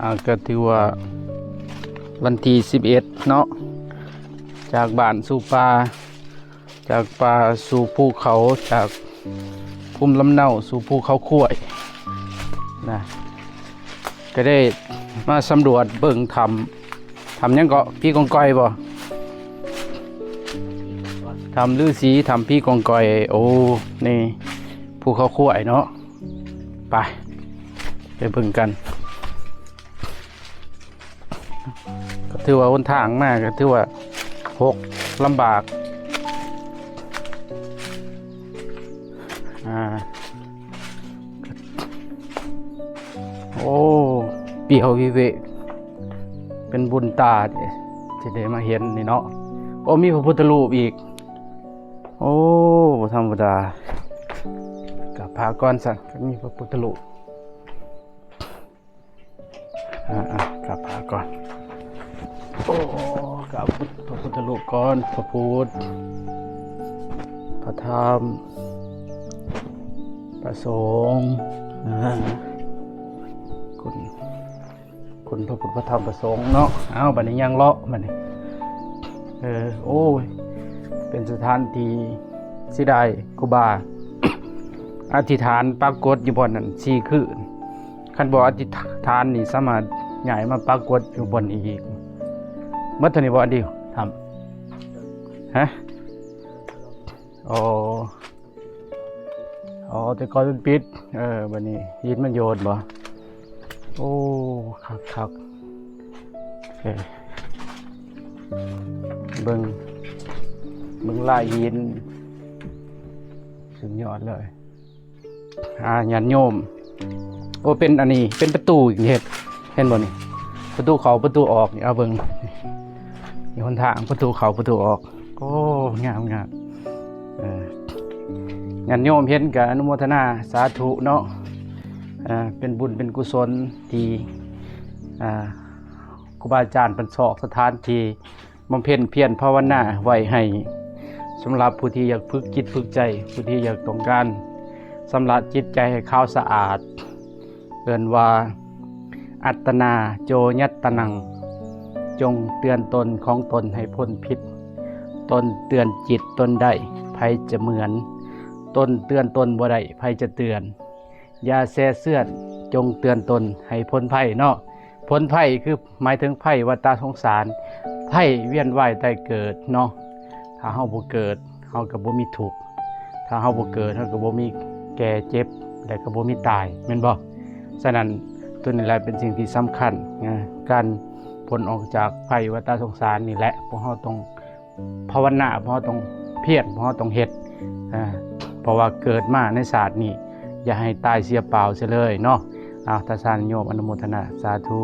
ອ່າ ກໍຖືວ່າວັນທີສິບເອັດເນາະ ຈາກບ້ານສູ່ປ່າ ຈາກປ່າສູ່ພູເຂົາ ຈາກພູລຳເນົາສູ່ພູເຂົາຄວາຍນະ ກໍໄດ້ມາສຳຫຼວດເບິ່ງຖ້ຳ ຖ້ຳຫຍັງເກາະ ຜີກອງກອຍບໍ່? ຖ້ຳລືສີ ຖ້ຳຜີກອງກອຍ ໂອ້ ນີ້ພູເຂົາຄວາຍເນາະ ໄປ ໄປເບິ່ງກັນ. ກໍຖືວ່າຫົນທາງມາກໍຖືວ່າຫົກ ລຳບາກ ອ່າ ໂອ້ ປ່ຽວວິເວກ ເປັນບຸນຕາເດ້ ທີ່ໄດ້ມາເຫັນນີ້ເນາະ. ໂອ້ ມີພະພຸດທະຮູບອີກ ໂອ້ ບໍ່ທຳມະດາ. ກາບພະກ່ອນຊັ້ນ ມີພະພຸດທະຮູບ ອ່າ ອ່າ ກາບພະກ່ອນ ໂອ້ ກາບພະພຸດທະຮູບກ່ອນ ພະພຸດ ພະທຳ ພະສົງ ອ່າ ຄຸນ ຄຸນພະພຸດ ພະທຳ ພະສົງເນາະ. ເອົາ ບັດນີ້ຍ່າງເລາະບັດນີ້ ເອີ ໂອ້ຍ ເປັນສະຖານທີ່ເສຍດາຍ ຄູບາອະທິຖານປາກົດຢູ່ບ່ອນນັ້ນສີ່ຄືນ. ຄັນບໍ່ອະທິຖານນີ້ ສາມາດຍ້າຍມາປາກົດຢູ່ບ່ອນນີ້ອີກ. ໝົດເທົ່ານີ້ບໍ່ ອັນດຽວ ຖ້ຳ ຮະ? ອໍ ອໍ ແຕ່ກ່ອນມັນປິດ ເອີ ບັດນີ້ຫີນມັນໂຍນບໍ່? ໂອ້ ຄັກໆ ເອີ ເບິ່ງ ເບິ່ງລາຍຫີນ ສຸດຍອດເລີຍ. ອ່າ ຍາດໂຍມ ໂອ້ ເປັນອັນນີ້ ເປັນປະຕູອີກ ເຫັນ ເຫັນບໍ່ນີ້ ປະຕູເຂົ້າປະຕູອອກນີ້ ເອົາເບິ່ງ ນີ້ຫົນທາງປະຕູເຂົ້າປະຕູອອກ ໂອ້ ງາມໆ. ເອີ ຍາດໂຍມເຫັນກໍອະນຸໂມທະນາສາທຸເນາະ ເປັນບຸນເປັນກຸສົນທີ່ ອ່າ ຄູບາອາຈານເພິ່ນຊອກສະຖານທີ່ ບຳເພັນພຽນພາວະນາໄວ້ໃຫ້ ສຳລັບຜູ້ທີ່ຢາກຝຶກຈິດຝຶກໃຈ ຜູ້ທີ່ຢາກຕ້ອງການຊຳລະຈິດໃຈໃຫ້ຂາວສະອາດ ເອີ້ນວ່າ ອັດຕະນາໂຈຍັດຕະນັງ ຈົ່ງເຕືອນຕົນຂອງຕົນໃຫ້ພົ້ນຜິດ ຕົນເຕືອນຈິດຕົນໄດ້ ໃຜຈະເໝືອນ ຕົນເຕືອນຕົນບໍ່ໄດ້ ໃຜຈະເຕືອນ ຢ່າແຊ່ເຊືອນ ຈົ່ງເຕືອນຕົນໃຫ້ພົ້ນໄພເນາະ. ພົ້ນໄພຄື ໝາຍເຖິງໄພວັດຕະສົງສານ ໄພວຽນວ່າຍຕາຍເກີດເນາະ. ຖ້າເຮົາບໍ່ເກີດ ເຮົາກໍບໍ່ມີທຸກ ຖ້າເຮົາບໍ່ເກີດ ເຮົາກໍບໍ່ມີແກ່ເຈັບ ແລະກໍບໍ່ມີຕາຍ ແມ່ນບໍ່? ສະນັ້ນ ໂຕນີ້ແຫຼະເປັນສິ່ງທີ່ສຳຄັນນະ ການພົ້ນອອກຈາກໄພວັດຕະສົງສານນີ້ແຫຼະ ພວກເຮົາຕ້ອງ ພາວະນາ ເຮົາຕ້ອງພຽນ ເຮົາຕ້ອງເຮັດ ເພາະວ່າເກີດມາໃນຊາດນີ້ ຢ່າໃຫ້ຕາຍເສຍເປົ່າເສຍເລີຍເນາະ. ເອົາ ທານຍາດໂຍມອະນຸໂມທະນາ ສາທຸ.